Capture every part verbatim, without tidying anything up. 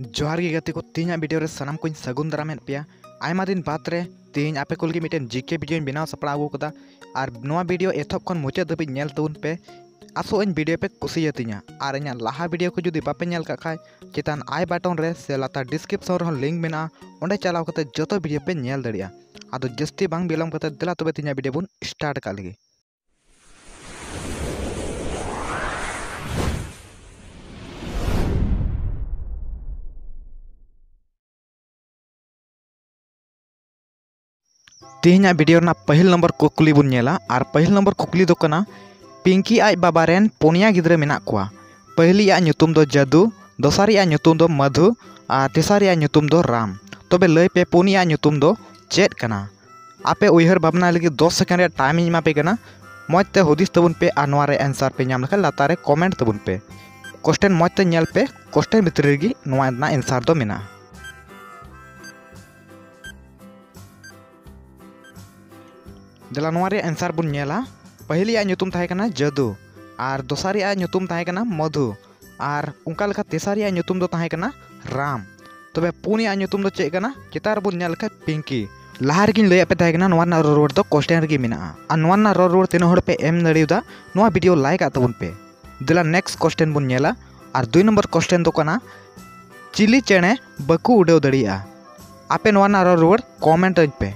ᱡᱚᱦᱟᱨ ᱜᱮ ᱜᱟᱛᱮ ᱠᱚ, ᱛᱮᱦᱮᱧᱟᱜ ᱵᱷᱤᱰᱤᱭᱳ ᱨᱮ ᱥᱟᱱᱟᱢ ᱠᱚᱧ ᱥᱟᱹᱜᱩᱱ ᱫᱟᱨᱟᱢᱮᱫ ᱯᱮᱭᱟ᱾ ᱟᱭᱢᱟ ᱫᱤᱱ ᱵᱟᱫᱽ ᱨᱮ ᱛᱮᱦᱮᱧ ᱟᱯᱮ ᱠᱚ ᱞᱟᱹᱜᱤᱫ ᱢᱤᱫᱴᱮᱱ ᱡᱤᱠᱮ ᱵᱷᱤᱰᱤᱭᱳᱧ ᱵᱮᱱᱟᱣ ᱥᱟᱯᱲᱟᱣ ᱟᱹᱜᱩ ᱠᱟᱫᱟ, ᱟᱨ ᱱᱚᱣᱟ ᱵᱷᱤᱰᱤᱭᱳ ᱮᱛᱚᱦᱚᱵ ᱠᱷᱚᱱ ᱢᱩᱪᱟᱹᱫ ᱫᱷᱟᱹᱵᱤᱡ ᱧᱮᱞ ᱛᱟᱵᱚᱱ ᱯᱮ᱾ ᱟᱥᱚᱜ ᱟᱹᱧ ᱵᱷᱤᱰᱤᱭᱳ ᱯᱮ ᱠᱩᱥᱤᱭᱟᱛᱤᱧᱟ, ᱟᱨ ᱤᱧᱟᱹᱜ ᱞᱟᱦᱟ ᱵᱷᱤᱰᱤᱭᱳ ᱠᱚ ᱡᱩᱫᱤ ᱵᱟᱯᱮ ᱧᱮᱞ ᱠᱟᱜ ᱠᱷᱟᱡ, ᱪᱮᱛᱟᱱ ᱟᱭ ᱵᱟᱴᱚᱱ ᱨᱮ ᱥᱮ ᱞᱟᱛᱟᱨ ᱰᱤᱥᱠᱨᱤᱯᱥᱚᱱ ᱨᱮᱦᱚᱸ ᱞᱤᱝᱠ ᱢᱮᱱᱟᱜᱼᱟ, ᱚᱸᱰᱮ ᱪᱟᱞᱟᱣ ᱠᱟᱛᱮ ᱡᱚᱛᱚ ᱵᱷᱤᱰᱤᱭᱳ ᱯᱮ ᱧᱮᱞ ᱫᱟᱲᱮᱭᱟᱜᱼᱟ᱾ ᱟᱫᱚ ᱡᱟᱹᱥᱛᱤ ᱵᱟᱝ ᱵᱤᱞᱚᱢ ᱠᱟᱛᱮ ᱫᱮᱞᱟ ᱛᱚᱵᱮ ᱛᱮᱦᱮᱧᱟᱜ ᱵᱷᱤᱰᱤᱭᱳ ᱵᱚᱱ ᱥᱴᱟᱨᱴ ᱠᱟᱜ ᱞᱮᱜᱮ᱾ ᱛᱮᱦᱮᱧᱟᱜ ᱵᱷᱤᱰᱤᱭᱳ ᱨᱮᱱᱟᱜ ᱯᱟᱹᱦᱤᱞ ᱱᱚᱢᱵᱚᱨ ᱠᱩᱠᱞᱤ ᱵᱚᱱ ᱧᱮᱞᱟ, ᱟᱨ ᱯᱟᱹᱦᱤᱞ ᱱᱚᱢᱵᱚᱨ ᱠᱩᱠᱞᱤ ᱫᱚ ᱠᱟᱱᱟ, ᱯᱤᱝᱠᱤ ᱟᱡ ᱵᱟᱵᱟ ᱨᱮᱱ ᱯᱩᱱᱭᱟ ᱜᱤᱫᱽᱨᱟᱹ ᱢᱮᱱᱟᱜ ᱠᱚᱣᱟ᱾ ᱯᱟᱹᱦᱤᱞᱤᱡ ᱟᱜ ᱧᱩᱛᱩᱢ ᱫᱚ ᱡᱟᱫᱩ, ᱫᱚᱥᱟᱨᱤᱡ ᱟᱜ ᱧᱩᱛᱩᱢ ᱫᱚ ᱢᱟᱫᱷᱩ, ᱟᱨ ᱛᱮᱥᱟᱨᱤᱡ ᱟᱜ ᱧᱩᱛᱩᱢ ᱫᱚ ᱨᱟᱢ᱾ ᱛᱚᱵᱮ ᱞᱟᱹᱭ ᱯᱮ, ᱯᱩᱱᱭᱟ ᱟᱜ ᱧᱩᱛᱩᱢ ᱫᱚ ᱪᱮᱫ ᱠᱟᱱᱟ? ᱟᱯᱮ ᱩᱭᱦᱟᱹᱨ ᱵᱷᱟᱵᱽᱱᱟ ᱞᱟᱹᱜᱤᱫ ᱫᱚᱥ ᱥᱮᱠᱮᱱᱰ ᱨᱮᱭᱟᱜ ᱴᱟᱭᱤᱢ ᱤᱧ ᱮᱢᱟ ᱯᱮ ᱠᱟᱱᱟ᱾ ᱢᱚᱡᱽ ᱛᱮ ᱦᱩᱫᱤᱥ ᱛᱟᱵᱚᱱ ᱯᱮ, ᱟᱨ ᱱᱚᱣᱟ ᱨᱮ ᱟᱱᱥᱟᱨ ᱯᱮ ᱧᱟᱢ ᱞᱮᱠᱷᱟᱱ ᱞᱟᱛᱟᱨ ᱨᱮ ᱠᱚᱢᱮᱱᱴ ᱛᱟᱵᱚᱱ ᱯᱮ᱾ ᱠᱚᱥᱪᱮᱱ ᱢᱚᱡᱽ ᱛᱮ ᱧᱮᱞ ᱯᱮ, ᱠᱚᱥᱪᱮᱱ ᱵᱷᱤᱛᱨᱤ ᱨᱮᱜᱮ ᱱᱚᱣᱟ ᱨᱮᱱᱟᱜ ᱟᱱᱥᱟᱨ ᱫᱚ ᱢᱮᱱᱟᱜᱼᱟ᱾ ᱫᱮᱞᱟ ᱱᱚᱣᱟ ᱨᱮᱭᱟᱜ ᱟᱱᱥᱟᱨ ᱵᱚᱱ ᱧᱮᱞᱟ᱾ ᱯᱟᱹᱦᱤᱞᱤᱭᱟᱜ ᱧᱩᱛᱩᱢ ᱛᱟᱦᱮᱸ ᱠᱟᱱᱟ ᱡᱟᱹᱫᱩ, ᱟᱨ ᱫᱚᱥᱟᱨᱤᱭᱟᱜ ᱧᱩᱛᱩᱢ ᱛᱟᱦᱮᱸ ᱠᱟᱱᱟ ᱢᱚᱫᱷᱩ, ᱟᱨ ᱚᱱᱠᱟ ᱞᱮᱠᱟ ᱛᱮᱥᱟᱨᱤᱭᱟᱜ ᱧᱩᱛᱩᱢ ᱫᱚ ᱛᱟᱦᱮᱸ ᱠᱟᱱᱟ ᱨᱟᱢ᱾ ᱛᱚᱵᱮ ᱯᱩᱱᱭᱟᱜ ᱧᱩᱛᱩᱢ ᱫᱚ ᱪᱮᱫ ᱠᱟᱱᱟ? ᱪᱮᱛᱟᱱ ᱨᱮᱵᱚᱱ ᱧᱮᱞ ᱞᱮᱠᱷᱟᱡ ᱯᱤᱝᱠᱤ᱾ ᱞᱟᱦᱟ ᱨᱮᱜᱮᱧ ᱞᱟᱹᱭᱟᱫ ᱯᱮ ᱛᱟᱦᱮᱸ ᱠᱟᱱᱟ, ᱱᱚᱣᱟ ᱨᱮᱱᱟᱜ ᱨᱚᱲ ᱨᱩᱣᱟᱹᱲ ᱫᱚ ᱠᱚᱥᱪᱮᱱ ᱨᱮᱜᱮ ᱢᱮᱱᱟᱜᱼᱟ, ᱟᱨ ᱱᱚᱣᱟ ᱨᱮᱱᱟᱜ ᱨᱚᱲ ᱨᱩᱣᱟᱹᱲ ᱛᱤᱱᱟᱹᱜ ᱦᱚᱲ ᱯᱮ ᱮᱢ ᱫᱟᱲᱮᱭᱟᱫᱟ, ᱱᱚᱣᱟ ᱵᱷᱤᱰᱤᱭᱳ ᱞᱟᱭᱤᱠ ᱟᱜ ᱛᱟᱵᱚᱱ ᱯᱮ᱾ ᱫᱮᱞᱟ ᱱᱮᱠᱥᱴ ᱠᱚᱥᱪᱮᱱ ᱵᱚᱱ ᱧᱮᱞᱟ, ᱟᱨ ᱫᱩᱭ ᱱᱚᱢᱵᱚᱨ ᱠᱚᱥᱪᱮᱱ ᱫᱚ ᱠᱟᱱᱟ, ᱪᱤᱞᱤ ᱪᱮᱬᱮ ᱵᱟᱠᱚ ᱩᱰᱟᱹᱣ ᱫᱟᱲᱮᱭᱟᱜᱼᱟ? ᱟᱯᱮ ᱱᱚᱣᱟ ᱨᱮᱱᱟᱜ ᱨᱚᱲ ᱨᱩᱣᱟᱹᱲ ᱠᱚᱢᱮᱱᱴ ᱟᱹᱧ ᱯᱮ᱾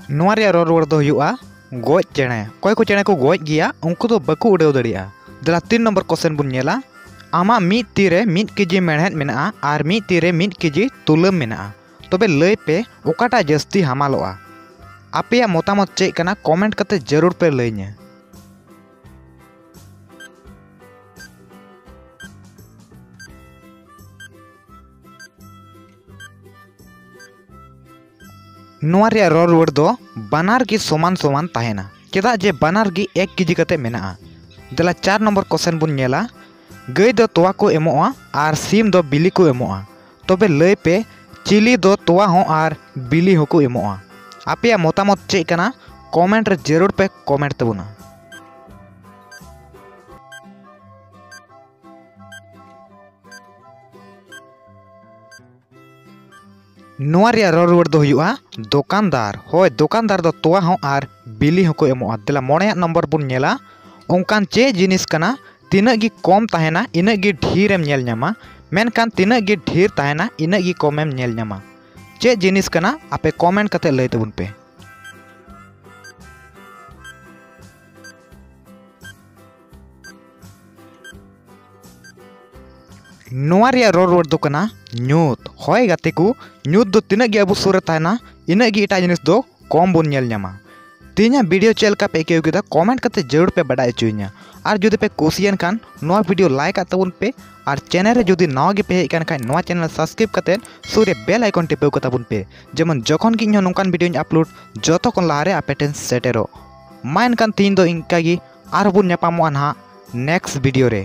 ᱱᱚᱣᱟ ᱨᱮᱭᱟᱜ ᱨᱚᱲ ᱨᱩᱣᱟᱹᱲ ᱫᱚ ᱦᱩᱭᱩᱜᱼᱟ ᱜᱚᱡ ᱪᱮᱬᱮ᱾ ᱚᱠᱚᱭ ᱠᱚ ᱪᱮᱬᱮ ᱠᱚ ᱜᱚᱡ ᱜᱮᱭᱟ, ᱩᱱᱠᱩ ᱫᱚ ᱵᱟᱠᱚ ᱩᱰᱟᱹᱣ ᱫᱟᱲᱮᱭᱟᱜᱼᱟ᱾ ᱫᱮᱞᱟ ᱛᱤᱱ ᱱᱚᱢᱵᱚᱨ ᱠᱚᱥᱪᱮᱱ ᱵᱚᱱ ᱧᱮᱞᱟ, ᱟᱢᱟᱜ ᱢᱤᱫ ᱛᱤ ᱨᱮ ᱢᱤᱫ ᱠᱮᱡᱤ ᱢᱮᱲᱦᱮᱫ ᱢᱮᱱᱟᱜᱼᱟ ᱟᱨ ᱢᱤᱫ ᱛᱤ ᱨᱮ ᱢᱤᱫ ᱠᱮᱡᱤ ᱛᱩᱞᱟᱹᱢ ᱢᱮᱱᱟᱜᱼᱟ, ᱛᱚᱵᱮ ᱞᱟᱹᱭ ᱯᱮ ᱚᱠᱟᱴᱟᱜ ᱡᱟᱹᱥᱛᱤ ᱦᱟᱢᱟᱞᱚᱜᱼᱟ? ᱟᱯᱮᱭᱟᱜ ᱢᱚᱛᱟᱢᱚᱛ ᱪᱮᱫ ᱠᱟᱱᱟ? ᱠᱚᱢᱮᱱᱴ ᱠᱟᱛᱮ ᱡᱟᱹᱨᱩᱲ ᱯᱮ ᱞᱟᱹᱭᱟᱹᱧᱟᱹ᱾ ᱱᱚᱣᱟ ᱨᱮᱭᱟᱜ ᱨᱚᱲ ᱨᱩᱣᱟᱹᱲ ᱫᱚ ᱵᱟᱱᱟᱨ ᱜᱮ ᱥᱚᱢᱟᱱ ᱥᱚᱢᱟᱱ ᱛᱟᱦᱮᱱᱟ, ᱪᱮᱫᱟᱜ ᱡᱮ ᱵᱟᱱᱟᱨ ᱜᱮ ᱮᱠ ᱠᱮᱡᱤ ᱠᱟᱛᱮ ᱢᱮᱱᱟᱜᱼᱟ᱾ ᱫᱮᱞᱟ ᱪᱟᱨ ᱱᱚᱢᱵᱚᱨ ᱠᱚᱥᱪᱮᱱ ᱵᱚᱱ ᱧᱮᱞᱟ, ᱜᱟᱹᱭ ᱫᱚ ᱛᱚᱣᱟ ᱠᱚ ᱮᱢᱚᱜᱼᱟ ᱟᱨ ᱥᱤᱢ ᱫᱚ ᱵᱤᱞᱤ ᱠᱚ ᱮᱢᱚᱜᱼᱟ, ᱛᱚᱵᱮ ᱞᱟᱹᱭ ᱯᱮ ᱪᱤᱞᱤ ᱫᱚ ᱛᱚᱣᱟ ᱦᱚᱸ ᱟᱨ ᱵᱤᱞᱤ ᱦᱚᱸᱠᱚ ᱮᱢᱚᱜᱼᱟ? ᱟᱯᱮᱭᱟᱜ ᱢᱚᱛᱟᱢᱚᱛ ᱪᱮᱫ ᱠᱟᱱᱟ? ᱠᱚᱢᱮᱱᱴ ᱨᱮ ᱡᱟᱹᱨᱩᱲ ᱯᱮ ᱠᱚᱢᱮᱱᱴ ᱛᱟᱵᱚᱱᱟ᱾ ᱱᱚᱣᱟ ᱨᱮᱭᱟᱜ ᱨᱚᱲ ᱨᱩᱣᱟᱹᱲ ᱫᱚ ᱦᱩᱭᱩᱜᱼᱟ ᱫᱚᱠᱟᱱᱫᱟᱨ᱾ ᱦᱳᱭ, ᱫᱚᱠᱟᱱᱫᱟᱨ ᱫᱚ ᱛᱚᱣᱟ ᱦᱚᱸ ᱟᱨ ᱵᱤᱞᱤ ᱦᱚᱸᱠᱚ ᱮᱢᱚᱜᱼᱟ᱾ ᱫᱮᱞᱟ ᱢᱚᱬᱮᱭᱟᱜ ᱱᱚᱢᱵᱚᱨ ᱵᱚᱱ ᱧᱮᱞᱟ, ᱚᱱᱠᱟᱱ ᱪᱮᱫ ᱡᱤᱱᱤᱥ ᱠᱟᱱᱟ ᱛᱤᱱᱟᱹᱜ ᱜᱮ ᱠᱚᱢ ᱛᱟᱦᱮᱱᱟ ᱤᱱᱟᱹᱜ ᱜᱮ ᱰᱷᱮᱨᱮᱢ ᱧᱮᱞ ᱧᱟᱢᱟ, ᱢᱮᱱᱠᱷᱟᱱ ᱛᱤᱱᱟᱹᱜ ᱜᱮ ᱰᱷᱮᱨ ᱛᱟᱦᱮᱱᱟ ᱤᱱᱟᱹᱜ ᱜᱮ ᱠᱚᱢᱮᱢ ᱧᱮᱞ ᱧᱟᱢᱟ? ᱪᱮᱫ ᱡᱤᱱᱤᱥ ᱠᱟᱱᱟ ᱟᱯᱮ ᱠᱚᱢᱮᱱᱴ ᱠᱟᱛᱮ ᱞᱟᱹᱭ ᱛᱟᱵᱚᱱ ᱯᱮ᱾ ᱱᱚᱣᱟ ᱨᱮᱭᱟᱜ ᱨᱚᱲ ᱨᱩᱣᱟᱹᱲ ᱫᱚ ᱠᱟᱱᱟ ᱧᱩᱛ᱾ ᱦᱳᱭ ᱜᱟᱛᱮ ᱠᱚ, ᱧᱩᱛ ᱫᱚ ᱛᱤᱱᱟᱹᱜ ᱜᱮ ᱟᱵᱚ ᱥᱩᱨ ᱨᱮ ᱛᱟᱦᱮᱱᱟ ᱤᱱᱟᱹᱜ ᱜᱮ ᱮᱴᱟᱜ ᱡᱤᱱᱤᱥ ᱫᱚ ᱠᱚᱢ ᱵᱚᱱ ᱧᱮᱞ ᱧᱟᱢᱟ᱾ ᱛᱮᱦᱮᱧᱟᱜ ᱵᱷᱤᱰᱤᱭᱳ ᱪᱮᱫ ᱞᱮᱠᱟ ᱯᱮ ᱟᱹᱭᱠᱟᱹᱣ ᱠᱮᱫᱟ ᱠᱚᱢᱮᱱᱴ ᱠᱟᱛᱮ ᱡᱟᱹᱨᱩᱲ ᱯᱮ ᱵᱟᱰᱟᱭ ᱦᱚᱪᱚᱭᱤᱧᱟ᱾ ᱟᱨ ᱡᱩᱫᱤ ᱯᱮ ᱠᱩᱥᱤᱭᱮᱱ ᱠᱷᱟᱱ ᱱᱚᱣᱟ ᱵᱷᱤᱰᱤᱭᱳ ᱞᱟᱭᱤᱠ ᱟᱜ ᱛᱟᱵᱚᱱ ᱯᱮ᱾ ᱟᱨ ᱪᱮᱱᱮᱞ ᱨᱮ ᱡᱩᱫᱤ ᱱᱟᱣᱟ ᱜᱮ ᱯᱮ ᱦᱮᱡ ᱟᱠᱟᱱ ᱠᱷᱟᱱ ᱱᱚᱣᱟ ᱪᱮᱱᱮᱞ ᱥᱟᱵᱥᱠᱨᱟᱭᱤᱵ ᱠᱟᱛᱮ ᱥᱩᱨ ᱨᱮ ᱵᱮᱞ ᱟᱭᱠᱚᱱ ᱴᱤᱯᱟᱹᱣ ᱠᱟᱛᱟ ᱵᱚᱱ ᱯᱮ, ᱡᱮᱢᱚᱱ ᱡᱚᱠᱷᱚᱱ ᱜᱮ ᱤᱧᱦᱚᱸ ᱱᱚᱝᱠᱟᱱ ᱵᱷᱤᱰᱤᱭᱳᱧ ᱟᱯᱞᱳᱰ ᱡᱚᱛᱚ ᱠᱷᱚᱱ ᱞᱟᱦᱟᱨᱮ ᱟᱯᱮ ᱴᱷᱮᱱ ᱥᱮᱴᱮᱨᱚᱜ᱾ ᱢᱟ ᱮᱱᱠᱷᱟᱱ ᱛᱮᱦᱮᱧ ᱫᱚ ᱤᱱᱠᱟ ᱜᱮ, ᱟᱨᱦᱚᱸ ᱵᱚᱱ ᱧᱟᱯᱟᱢᱚᱜᱼᱟ ᱱᱟᱦᱟᱜ ᱱᱮᱠᱥᱴ ᱵᱷᱤᱰᱤᱭᱳ ᱨᱮ᱾